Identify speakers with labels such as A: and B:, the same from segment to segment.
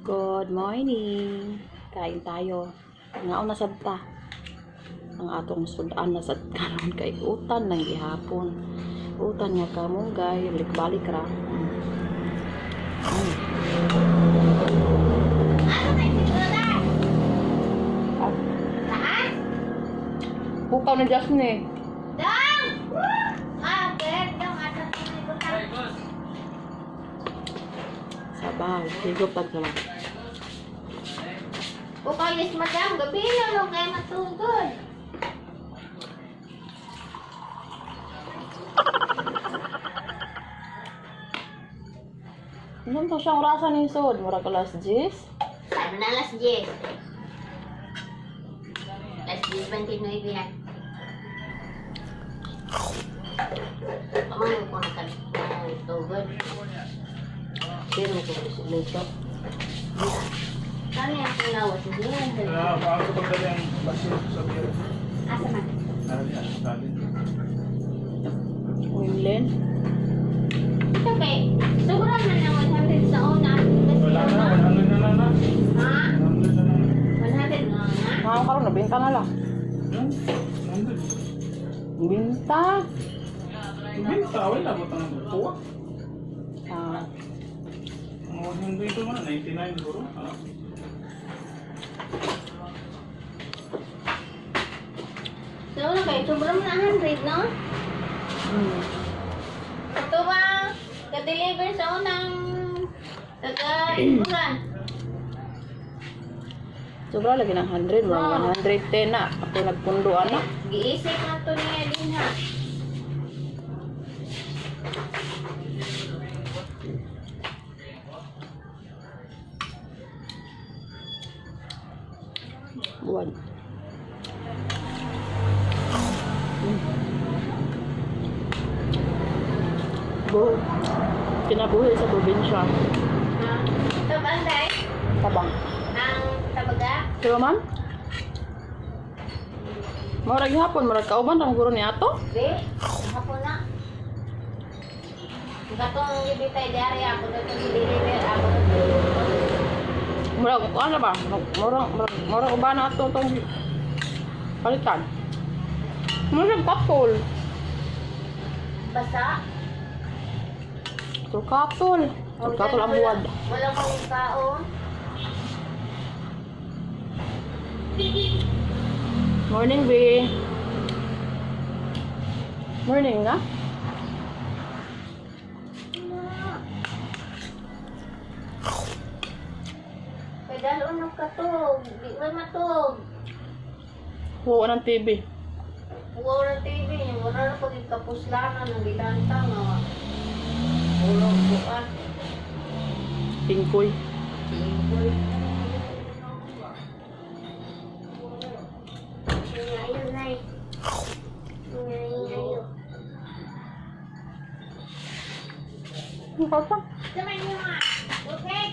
A: Good morning. Kain tayo. Ngaon na sad ta. Ang atong sudan na sad karon kay utan nang gihapon. Utan nga kamunggay, balik-balik ra. Ah. Pukaw na Jasmine eh.
B: Dang! Ah, dang atas ni butang.
A: Sabaw, higop tag sabaw.
B: Ukaw yes madam, gabi na lang kayo matugod.
A: Ano to siyang orasan ni Sod? Murag alas 10?
B: Sabi na alas 10. Alas 10:29 na. Pamano ko na tugod.
A: Pero ko luto.
B: Kami ang punawas niya.
C: Ah, paano pagdali ang baso sa biro?
B: Asa man?
C: Dali, ah, dali.
A: Wimlen.
B: Ito kay, sobra man na 100 sa una.
C: Wala na, 100 na lang na.
B: Ha?
C: 100 na lang.
B: 100 na na?
A: Mga karon nabenta na lang.
C: Hmm? 100.
A: Binta.
C: Binta, wala mo tang tuwa.
A: Ah,
C: Ang 100 ito man, 99 siguro. Ah.
B: Sa una kay, sobra man na 100, no? Ito ba, ka-deliver sa unang taga-uran.
A: Sobra lagi ng 100, mga 110 na. Ako nagpundo ana.
B: Giisip na to niya din ha.
A: Buwan. Bo. Kinabuhi sa probinsya.
B: Ha? Tabang day,
A: Tabang.
B: ang tabaga.
A: Diba man? Murag hapon, murag kauban ang guro ni ato.
B: Be, hapon na. Katong gibitay diari ako na itong deliver ako na
A: Murag ano ba? Murag murag murag uban na ato tong palitan. Murag katol.
B: Basa.
A: So katol. So katol ang buwad.
B: Wala kong tao.
A: Morning, B. Morning na.
B: Kay dalon na katog, di man matog.
A: Huwa ng TV.
B: Wow ng TV, wala na pag kapuslanan ng gilanta nga. Ulo bukan.
A: Pingkoy.
B: Singkoy. Ayun, nay. Ayun.
A: Ano ka pa?
B: Sama niyo nga. Okay.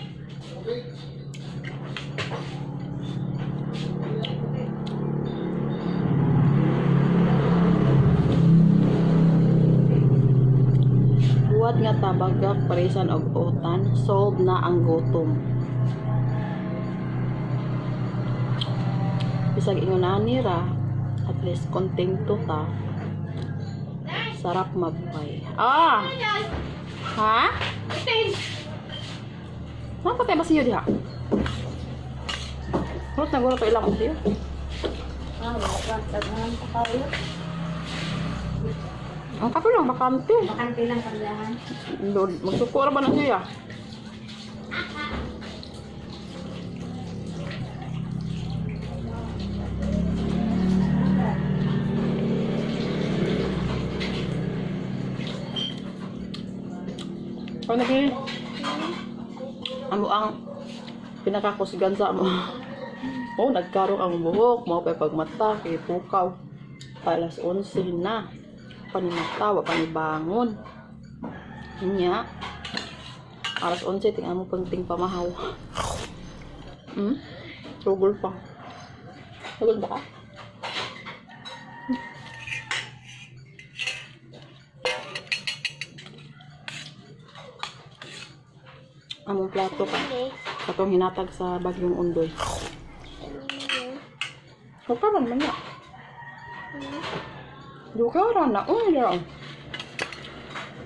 A: Buwat nga tabagak parisan og utan, solved na ang gutom. Bisag ingon ani ra, at least kontento ta. Sarap mabuhay. Ah! Ha? Ano pa tayo ba siyo diha? Kurot na guro pa ilang siyo.
B: Ah, wala pa. Taghan pa kayo.
A: Ang kato lang, bakante.
B: Bakante lang paglahan.
A: Lord, magsuko ra ba na siya? Ano nagi? Amo ang pinakakusgan sa mo. Oh, nagkarong ang buhok, mao pa'y pagmata, kay pukaw. Alas 11 na. Panimata, wa panibangon. Nya. Alas 11, tingnan mo pang ting pamahaw. Tugol pa. Tugol ba ka? Among plato ka.
B: Okay.
A: Katong hinatag sa Bagyong Undoy. Sukaran man na. Dukaran na. Uy, dara.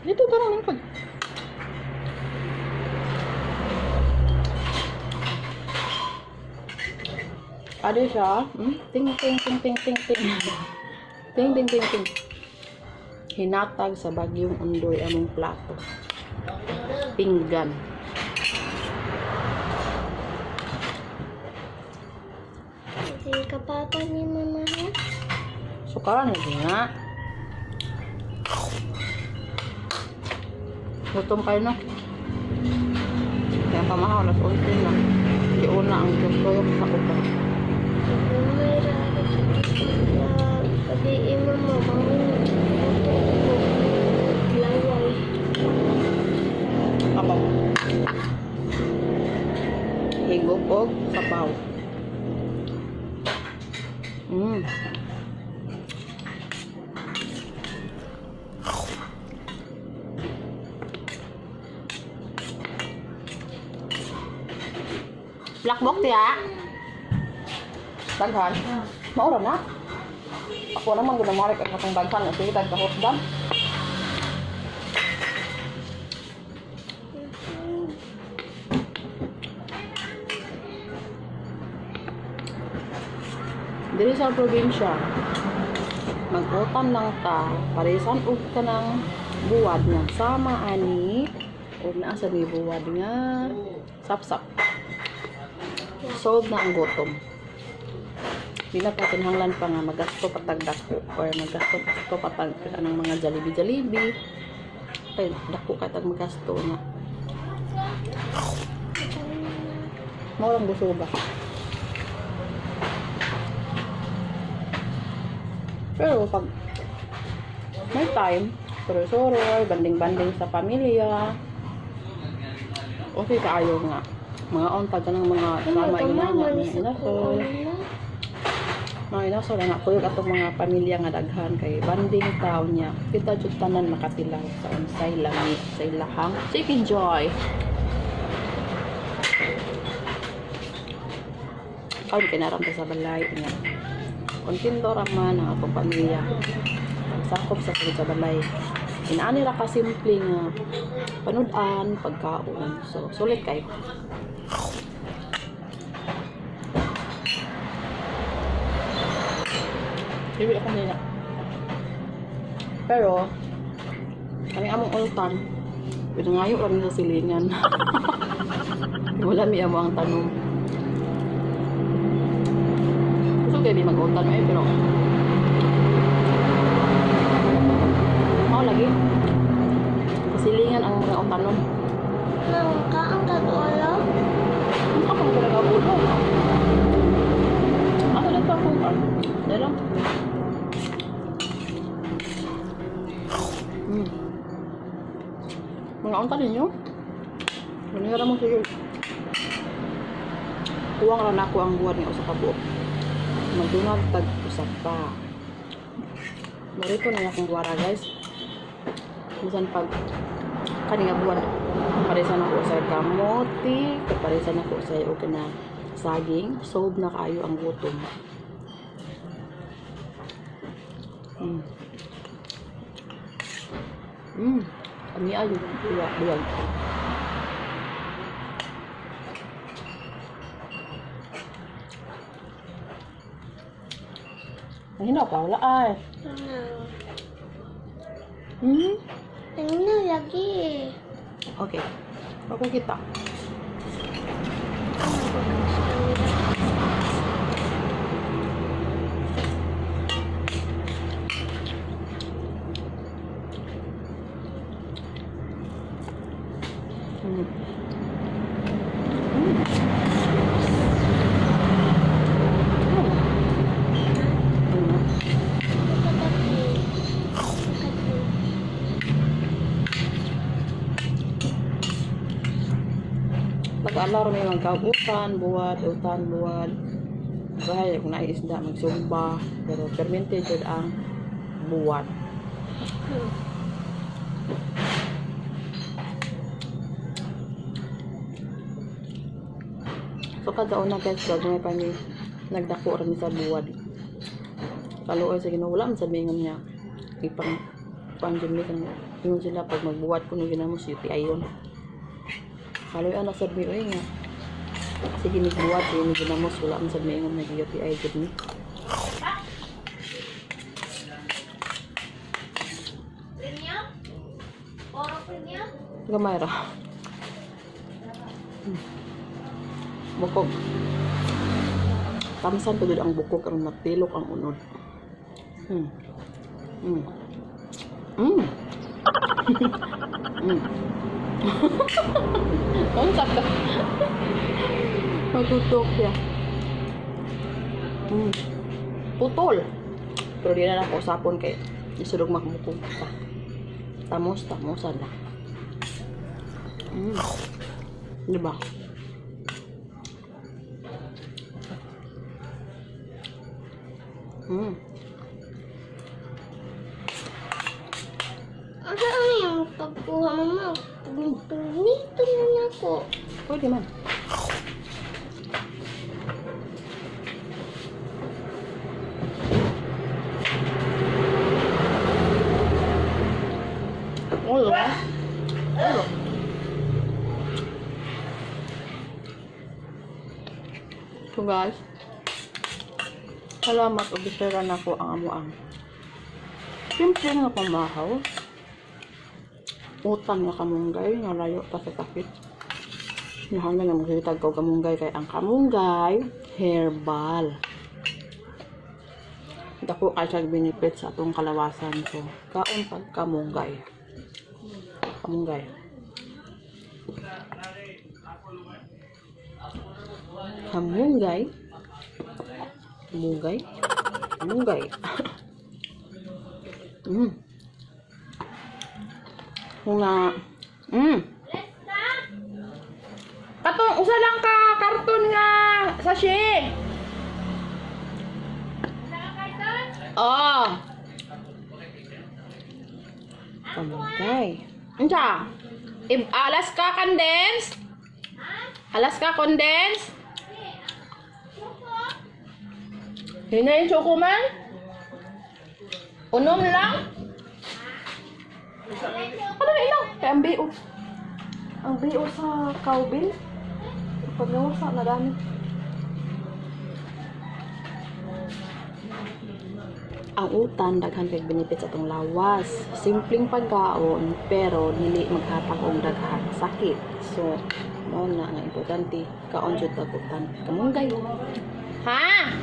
A: Dito tarong lingkod. Ade siya. Ting, ting, ting, ting, ting, ting. Ting, ting, ting, ting. Hinatag sa Bagyong Undoy among plato. Pinggan.
D: Hindi kapapa ni mama ha?
A: Sukaran lagi nga. Gutom kayo no? Kaya pamahaw, alas 11 na. Di una ang tuyok sa upa.
D: May gabi mama, manguto ko. Laway.
A: Abaw. Higop og sabaw. Black box ya. Daghan. Maura na. Ako naman gud marik ang katong daghan. Sige tag kahotdan. Diri sa probinsya, mag-utan lang ta, paresan og kanang buwad nga sama ani og naa sa may buwad nga sapsap. Solve na ang gutom. Di na pa kinahanglan pa nga magasto patag dako or magasto pasto patag anong mga Jollibee Jollibee. Ay, dako kay tag magasto nga. Mao lang gusto ba? Pero pag may time, soroy-soroy, banding-banding sa pamilya, okay kaayo nga. Mga on tag ng mga sama ina nga, mga inasol. Mga inasol nga kuyog atong mga pamilya nga daghan kay banding taon niya. Kita jud tanan makatilaw sa unsay lami sa ilahang chicken joy. Karon kinaram ta sa balay niya. Kontento ra man ang atong pamilya. Pagsakop sa sulod sa balay. Inaani ra ka simple nga panud-an, pagkaon. So, sulit kayo. Iwi ako nila. Pero, kami among ultan, pinangayo kami sa silingan. Wala mi amo ang tanong. Gusto kayo di mag-ultan eh, pero mao lagi. Silingan ang mga utanon.
D: Nangka ang kag-ulo?
A: Ano ka pang talaga ulo? Ako na pa akong Dahil lang. Mga unta ninyo? Manira mo sige. Kuwang ra nako ang buwan nga usa ka buok. Magdunag tag usa pa. Marito na akong buwara guys. Bisan pag kani nga buwan paresan ako sa kamote, kaparesan ako sa og na saging, solve na kaayo ang gutom. Kami ayo buwag buwag. Ang hinaw pa, wala ay.
D: Nang. Ano lagi eh.
A: Okay. Okay kita. Nag-alaro may magkagutan, buwad, utan, buwad. Dahil kung naiisda, magsumba. Pero fermented jud ang buwad. So kada una guys, gagawin pa ni nagdako ra mi sa buwad. Kaluoy sa Ginoo, wala man sa mingon niya. Ipang pang jud mi kanang ingon sila pag magbuwat kuno ginamos UTI yun. Kaluoy ana sad mi oy nga. Sige ni buwat, sige ni ginamos, wala man sad mingon nag UTI jud mi.
B: Premium? Oro premium?
A: Gamay ra. Bukog. Tamsan pa jud ang bukog aron matilok ang unod. Unsa ka? Matutok siya. Putol. Pero di na lang ako usapon kay isulog makmukog pa. Tamos, tamosan na. Diba?
D: Asa ano yung pagkuha mo ma? Nito na na ako.
A: Pwede man. Ulo. Ulo. So guys, salamat ug bisera nako ang amuang. Simple nga pamahaw. Utang nga kamunggay nga layo ta sa sakit. Nahanggan nga makita ko kamunggay kay ang kamunggay herbal. Dako kay siya benefit sa atong kalawasan so kaon pag kamunggay. Kamunggay. Kamunggay. Munggay. Munggay. Nga. Katong usa lang ka karton nga sachet. Oh. Kamunggay. Unsa? Alaska condense? Alaska condense? Hina yung choco man? Unom lang? Ano na ilaw? Kaya ang BO. Ang BO sa cowbell. Pag nawasa, na dami. Ang utan, daghan kay benefits atong lawas. Simpleng pagkaon, pero dili maghatag og daghang sakit. So, mao na nga importante kaon jud tag utan. Kamunggay. Ha?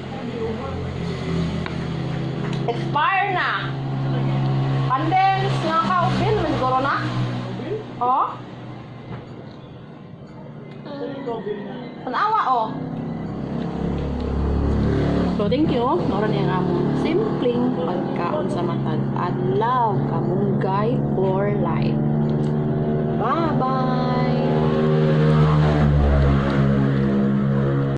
A: Expire na. Condense nga cowbell man siguro na. Oh? Tanawa oh. So thank you. Mao ra ni ang among simpleng pagkaon sa matag adlaw.